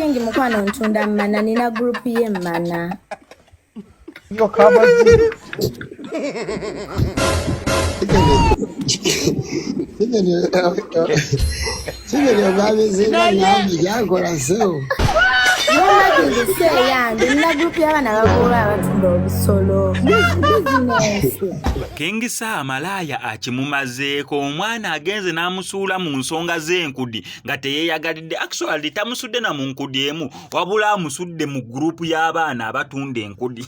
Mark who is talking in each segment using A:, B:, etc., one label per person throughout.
A: King mukwano ntunda mmana, nina group y'emmana.
B: Kigeri ogambye ngambi gyakola sebo.
A: Mama King si eyange, nina group y'abaana abagoola abatunda obusolo. Bizinensi.
C: King Saha malaaya akimumazeeko, omwana agenze n'amusuula mu nsonga z'enkudi nga teyeeyagalidde. Actually tamusudde na mu nkudi emu, wabula amusudde mu gurupu y'abaana abatunda enkudi.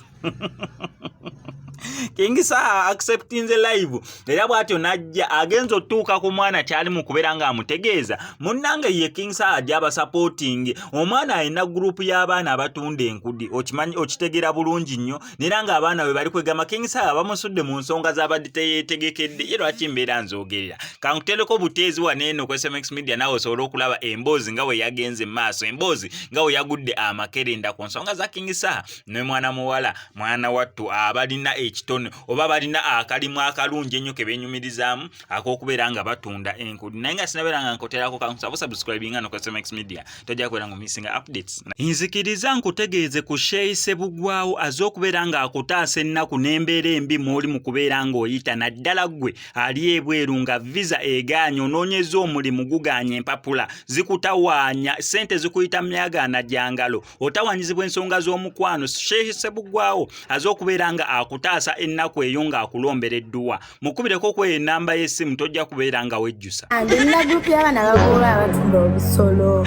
C: King Saha acceptinze live era bw'atyo n'ajja agenze otuuka ku mwana kyali mu kubeera ng'amutegeeza munnange ye King Saha ajja abasapootinge omwana alina gurupu y'abaana abatunda enkudi, okimanyi okitegeera bulungi nnyo, nera ng'abaana bwe bali kwegamba King Saha bamusudde mu nsonga z'abadde teyeetegekedde. Ye lwaki mbeera nzoogerera? Kankutereko buteezi wano eno ku SMX Media naawe osobole okulaba emboozi nga bwe yagenze mu maaso, emboozi nga bwe yagudde amakerenda ku nsonga za King Saha ne mwana muwala mwana wattu abalina ekitone oba balina akalimu akalungi ennyo ke beenyumirizaamu ak'okubeera nga batunda enkudi. Naye nga sinabeera nga nkoterako, kankusaba subscribinga no ku SMX Media, tojja kubeera nga omissinga updates. Nzikiriza nkutegeeze ku Sheikh Ssebugwawo aze okubeera ng'akutaasa ennaku n'embeera embi mw'oli mu kubeera ng'oyita, naddala ggwe ali ebweru nga visa egaanye, onoonyeza omulimu gugaanye, empapula zikutawaanya, ssente zikuyita myagaana gya ngalo, otawaanyizibwa ensonga z'omukwano. Sheikh Ssebugwawo aze okubeera nga akutaasa ennaku eyo ng'akulombera edduwa. Mukubireko ku eyo ennamba y'essimu, tojja kubeera nga wejjusa.
A: Nina group y'abaana abagoola abatunda obusolo.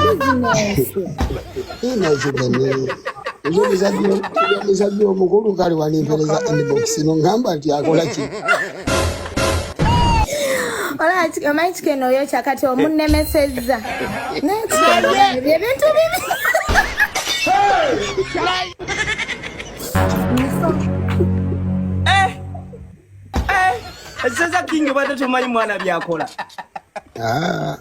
A: Bizinensi.
B: Omusajja omukulu kale walimpereza inbox nongamba nti akola ki?
A: Olaba omanyi kikeno oyo kyakati omunnemesezza. Naye kikeno ebyo ebintu bibi.
D: Seza King obadde tomanyi mwana byakola.
B: Ah,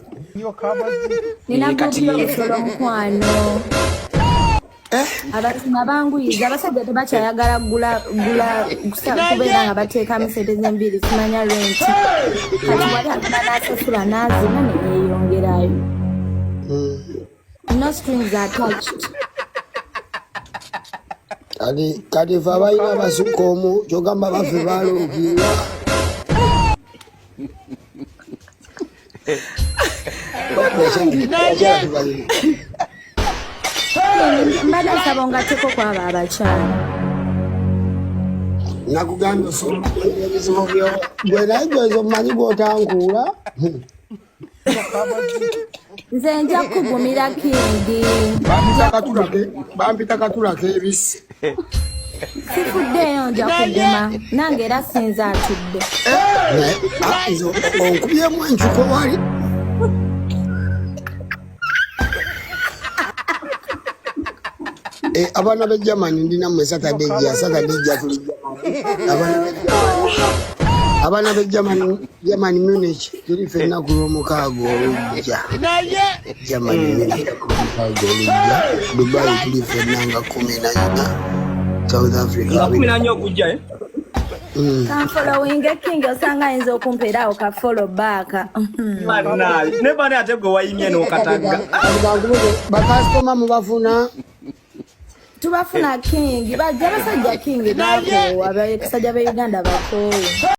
A: Nina
D: Eh,
A: group
D: kati
A: y'obusolo mukwano. Abantu nga banguyiza, abasajja tebakyayagala gula gula kubeera nga bateekamu sente z'enviiri, simanya rent. Kati wali agenda n'asasula n'azina ne yeeyongerayo. No strings attached.
B: Kati fe abalina abasukka omu kyogamba baffe balookinga.
A: Mbadde nsaba ongatteko kwabo abakyala.
B: Nakugambye osobola okumanya ebizibu byo gwe, naye gwezo omumanyi gwotankuula.
A: Nze nja kugumira King.
B: Bampita katula kebisi.
A: Sifuddeeyo, nja kuguma nange era sinza atudde.
B: Naye ah, nze onkubyemu encuko wali. Eh, abaana b'e Germany ndi nammwe Saturday ejja, Saturday ejja tuli Germany. Abaana b'e Germany, abaana b'e Germany, Germany Munich tuli ffenna ku lw'omukaaga olujja. Germany Munich ku lw'omukaaga olujja. Dubai tuli ffenna nga 14. South Africa
D: Nga 14 okujja eh?
A: Kanfollowinge King, osanga ayinza okumpeera awo ka follow back.
D: Bannaaye. Ne bane ate gwe wayimye n'okatagga.
B: Bakasitoma mubafuna?
A: Tubafuna King, bajja abasajja King bakoowa, abasajja b'e Uganda bakoowa.